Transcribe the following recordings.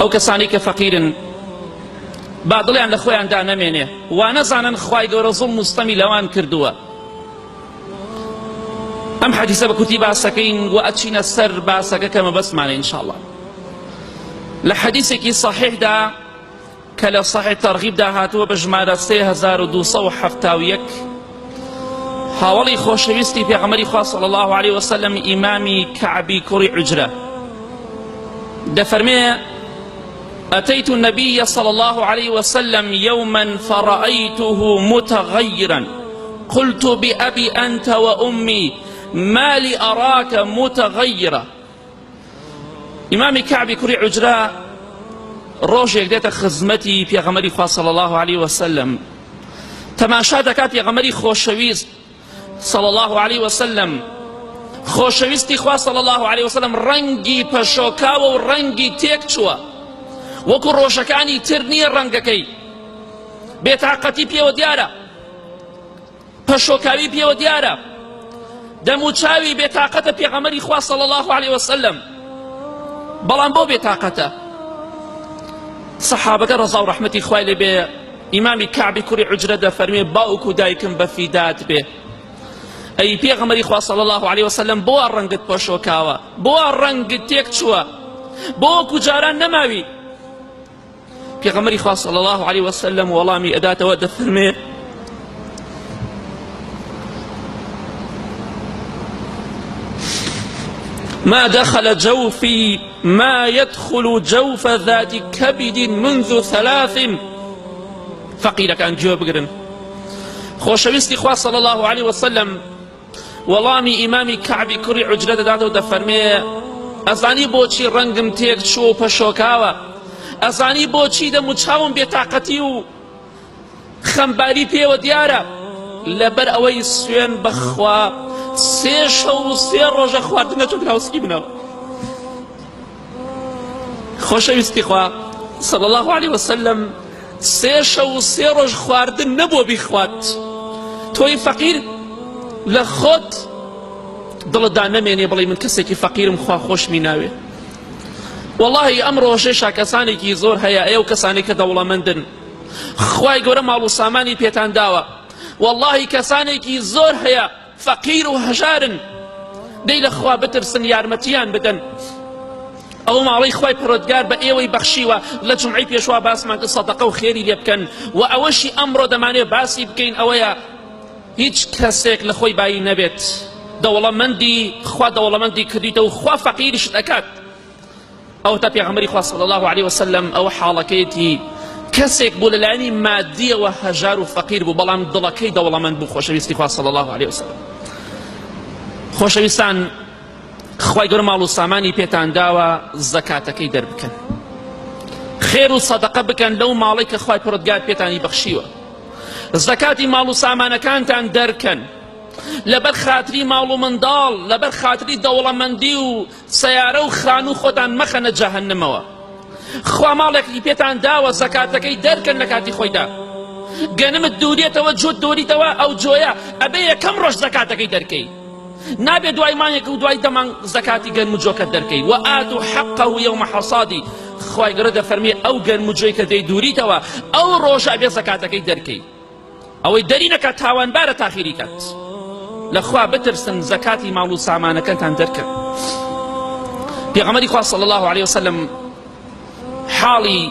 ئەو کەسانەی کە فەقیرن با دڵیان لە خۆیاندا نەمێنێ وا نەزانن خوای گەورە زوڵم و ستەمی لەوان کردووە. ئەم حەدیسە بە کورتی باسەکەین و ئەچینە سەر باسەکە کە مەبەستمانە ئینشاءاللە. لە حەدیسێکی صحیحدا کە لە صحیح تەرغیبدا هاتووە بە ژمارە 3271 هاوەڵی خۆشەویستی پێغەمبەری خوا صلی الله علیه وسلم ئیمامی کەعبی کوڕی عوجرە دەفەرمێ أتيت النبي صلى الله عليه وسلم يوما فرأيته متغيرا قلت بأبي أنت وأمي ما لي أراك متغيرا ئیمامی کەعبی کوڕی عوجرە ڕۆژێک دێتە خزمەتی پێغەمبەری خوا صلی الله علیه وسلم تەماشا دەکات پێغەمبەری خۆشەویست صلی الله علیه وسلم خۆشەویستی خوا صلی الله علیه وسلم ڕەنگی پەشۆکاوە و ڕەنگی تێک چووە وەکو ڕۆژەکانی تر نییە ڕەنگەکەی بێتاقەتی پێوە دیارە پەشۆکاوی پێوە دیارە دەموچاوی بێتاقەتە پێغەمبەری خوا صلی الله علیه وسلم بەڵام بۆ بێتاقەتە سەحابەکە ڕەزا و ڕەحمەتی خوای لێ بێ ئیمامی کەعبی کوڕی عوجرە دەفەرمێ باوک و دایکم بە فیدات بێ ئەی پێغەمبەری خوا صلی الله علیه وسلم بۆ ڕەنگت پەشۆکاوە بۆ ڕەنگت تێک چووە بۆ وەکو جاران نەماوی پێغەمبەری خوا صلی الله علیه وسلم وەڵامی ئەداتەوە دەفەرمێ ما دخل جوفي ما يدخل جوف ذات كبد منذ ثلاث فەقیرەکان گوێ بگرن خۆشەویستی خوا صلی الله علیه وسلم وەڵامی ئیمامی کەعبی کوڕی عوجرە دەداتەوە دەفەرمێ ئەزانی بۆچی ڕەنگم تێک چووە و پەشۆکاوە ئەزانی بۆچی دەم و چاوم بێتاقەتی و خەمباری پێوە دیارە لەبەر ئەوەی سوێن بەخوا سێ شەو و سێ ڕۆژە خواردن نەچۆتە ناو سکی منەوە خۆشەویستی خوا صلی الله علیه وسلم سێ شەو و سێ ڕۆژ خواردن نەبووە بیخوات تۆی فەقیر لە خۆت دڵتدا نەمێنێ بڵێ من کەسێکی فەقیرم خوا خۆشمی ناوێ واللهی ئەم ڕۆژەشا کەسانێکی زۆر هەیە ئێو کەسانێک کە دەوڵەمەندن خوای گەورە ماڵ و سامانی پێتان داوە واللهی کەسانێکی زۆر هەیە فەقیر و هەژارن دەی لە خوا بترسن یارمەتیان بدەن ئەو ماڵەی خوای پەروەردگار بە ئێوەی بەخشیوە لە جومعەی پێشوا باسمان کرد سەدەقە و خێری لێ بکەن و ئەوەشی ئەمڕۆ دەمانێ باسی بکەین ئەوەیە هیچ کەسێک لە خۆی بایی نەبێت دەوڵەمەندی خوا دەوڵەمەندی کردیتە و خوا فەقیریشت ئەکات ئەوەتا پێغەمبەری خوا صلی الله علیه وسلم ئەوە حاڵەکەیەتی کەسێک بوو لەلایەنی مادیەوە هەژار و فەقیر بوو بەڵام دڵەکەی دەوڵەمەند بوو خۆشەویستی خوا صلی الله علیه وسلم خۆشەویستان خوای گەورە ماڵ و سامانی پێتان داوە زەکاتەکەی دەربکەن خێر و سەدەقە بکەن لەو ماڵەی کە خوای پەروەردگار پێتانی بەخشیوە زەکاتی ماڵ و سامانەکانتان دەرکەن لەبەر خاتری ماڵ و منداڵ لەبەر خاتری دەوڵەمەندی و سەیارە و خانوو خۆتان مەخەنە جەهەنمەوە خوا ماڵێکی پێتان داوە زەکاتەکەی دەرکەن لە کاتی خۆیدا گەنمت دوورێتەوە جوت دووریتەوە ئەو جۆیە ئەبێ یەکەم ڕۆژ زەکاتەکەی دەرکەی نابێ دوای مانگێک و دوای دەمانگ زەکاتی گەنم و جۆکەت دەرکەی و ئاتو حەقەه یەومە حەسادی خوای گەورە دەفەرمێ ئەو گەنم و جۆی کە دەیدوریتەوە ئەو ڕۆژە ئەبێ زەکاتەکەی دەرکەی ئەوەی دەری نەکات تاوانبارە تاخیری کات لەخوا بترسن زەکاتی ماڵ و سامانەکەتان دەرکەن پێغەمبەری خوا صلی الله علیه وسلم حاڵی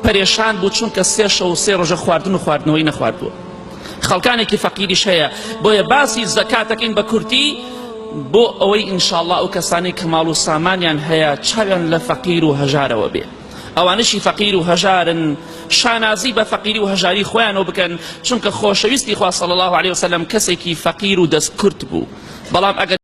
پەرێشان بوو چونکە سێ شەو و سێ ڕۆژە خواردن و خواردنەوەی نەخواردووە خەڵکانێکی فەقیریش هەیە بۆیە باسی زەکاتەکەین بە کورتی بۆ ئەوەی ئینشاءاللە ئەو کەسانەی کە ماڵ و سامانیان هەیە چاویان لە فەقیر و هەژارەوە بێ ئەوانەشی فەقیر و هەژارن شانازی بە فەقیری و هەژاری خۆیانەوە بکەن چونکە خۆشەویستی خوا صلی الله علیه وسلم کەسێکی فەقیر و دەست کورت بوو بەڵام ئەگەر.